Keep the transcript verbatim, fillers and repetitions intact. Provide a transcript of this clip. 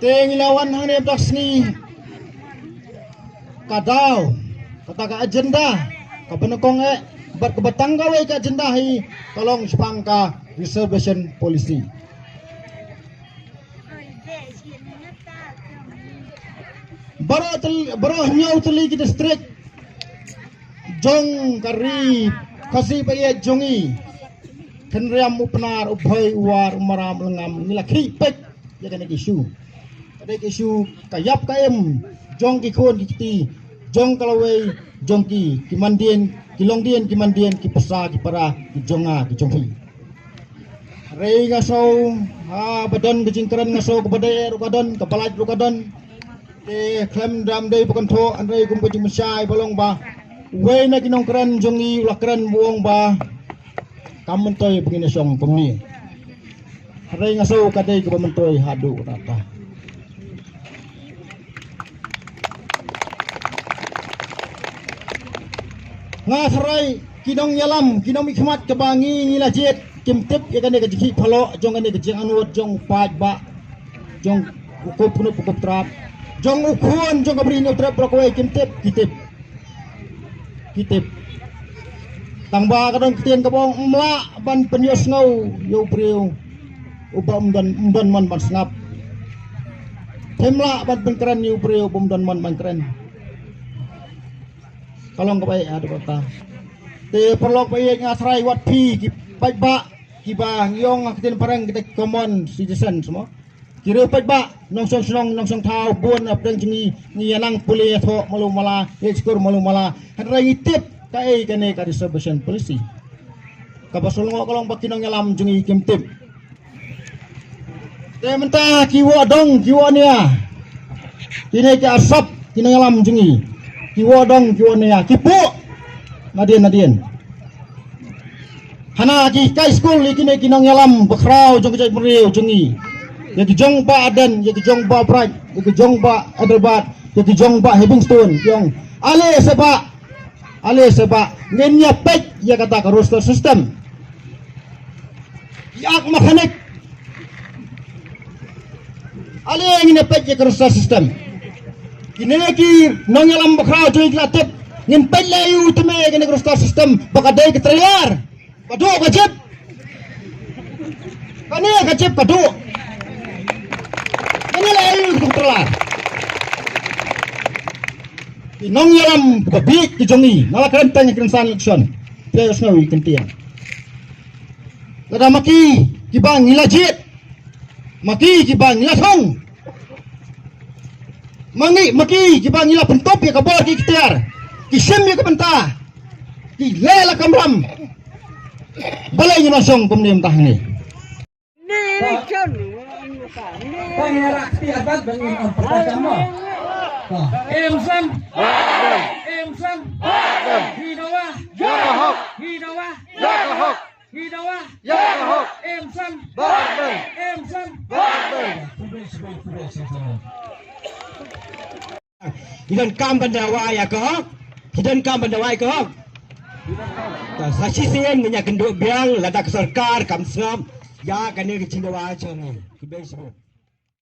Te ngi la wan hangne mynta ka sngi, ka daw, kata ka agenda kaba nyngkong eh bad kaba tang kawei ka agenda hi ka long shaphang ka reservation policy. Baroh tyl-, baroh hynñiew tylli ki district jong ka ri Khasi ba ïeit jong ngi, Kynriam, u Pnar, u Bhoi, u War, u Maram, u Lyngngam, ngi la khih peit ïa kane ka issue. Kane ka issue ka ïap ka im jong ki khun ki kti, jong ka lawei, jong ki, ki mandien, ki longdien, ki mandien, ki pisa, ki para, ki jong nga, ki jong phi. Hynrei nga sngew, ha, ba don ka jingkren nga sngew kaba dei ruh ka don, kaba lait ruh ka don. Te khlem da ym dei ba kynthoh, hynrei kum ka jingmynshai ba long ba uwei na ki nongkren jong ngi u la kren ba u ong ba kam myntoi ba ngin ïa shong kumne. Hynrei nga sngew ka dei kaba myntoi haduh katta. Nga tharai ki nongïalam, ki nongmihkhmat kaba ngi, ngi la jied, kim tip ïa kane ka jingkhih phylla jong kane ka jinganwad jong u paidbah, jong u kup knup u kup trap, jong u khun jong ka Bri Hynñiewtrep baroh kawei, kim tip, ki tip. Ki tip. Tang ba ka don ka ktien kaba ong, ym lah ban pynïohsngew ïa u briew uba ym don, ym don mon ban sngap. Te ym lah ban pynkren ïa u briew uba ym don mon ban kren. Ka long kaba ïeit haduh katta. Te paralok ba ïeit, nga tharai wat phi ki paidbah kiba ngi ong ha ka ktien phareng kita common citizens mo. Ki riew paidbah, nongshong shnong, nongshong thaw, bun na pdeng jong ngi, ngi ïa nang pule ïathoh malu mala, ïa shkur malu mala. Hynrei ngi tip kaei kane ka reservation policy. Kaba sngewlyngngoh ka long ba ki nongïalam jong ngi kim tip. Te mynta ki wah dong, ki wah nia. Kine ki asap, ki nongïalam jong ngi. Ki wah dong, ki wah nia. Ki puh nadien nadien. Hana ki kai skul ïa kine ki nongïalam bakhraw jong ka jaitbynriew jong ngi. Ïa ki jong Bah Ardent, ïa ki jong Bah Bright, ïa ki jong Bah Adelbert, ïa ki jong Bah Heavingstone, ki ong, ale seh bah, ale seh bah, ngin ïa peit ïa kata ka roster system. Ïa ka mechanic. Ale ngin ïa peit ïa ka roster system. Kine ki nongïalam bakhraw jong ngi ki la tip, ngin peit leh aïu te me ïa kane ka roster system ba ka dei ka trailer. Ka duh ka jip. Kane ka jip ka duh. Kane la ïa u ka trailer. Ki nongïalam ba bieit ki jong ngi, nga la kren tang ïa ka rynsan election. Phi ïohsngew ïa ka ktien. Lada ma ki kiba ngi la jied, ma ki kiba ngi la thung, ma ngi, ma ki kiba ngi la pyntup ïa ka bor ki ktien, ki shim ïa ka bynta, ki leh la kamram. Balei ngin ïa shong kumne mynta hangne? Em Sam. Em Sam. Hi dawa. Hi dawa. Hi dawa. Em Sam. Em Sam. Ki donkam ban dawa ïa ka hok. Ki donkam ban dawa ïa ka hok. Sa shisien ngin ïa kynduh biang lada ka sorkar kam sngap ïa kane ka jingdawa jong ngi. Khublei shibun.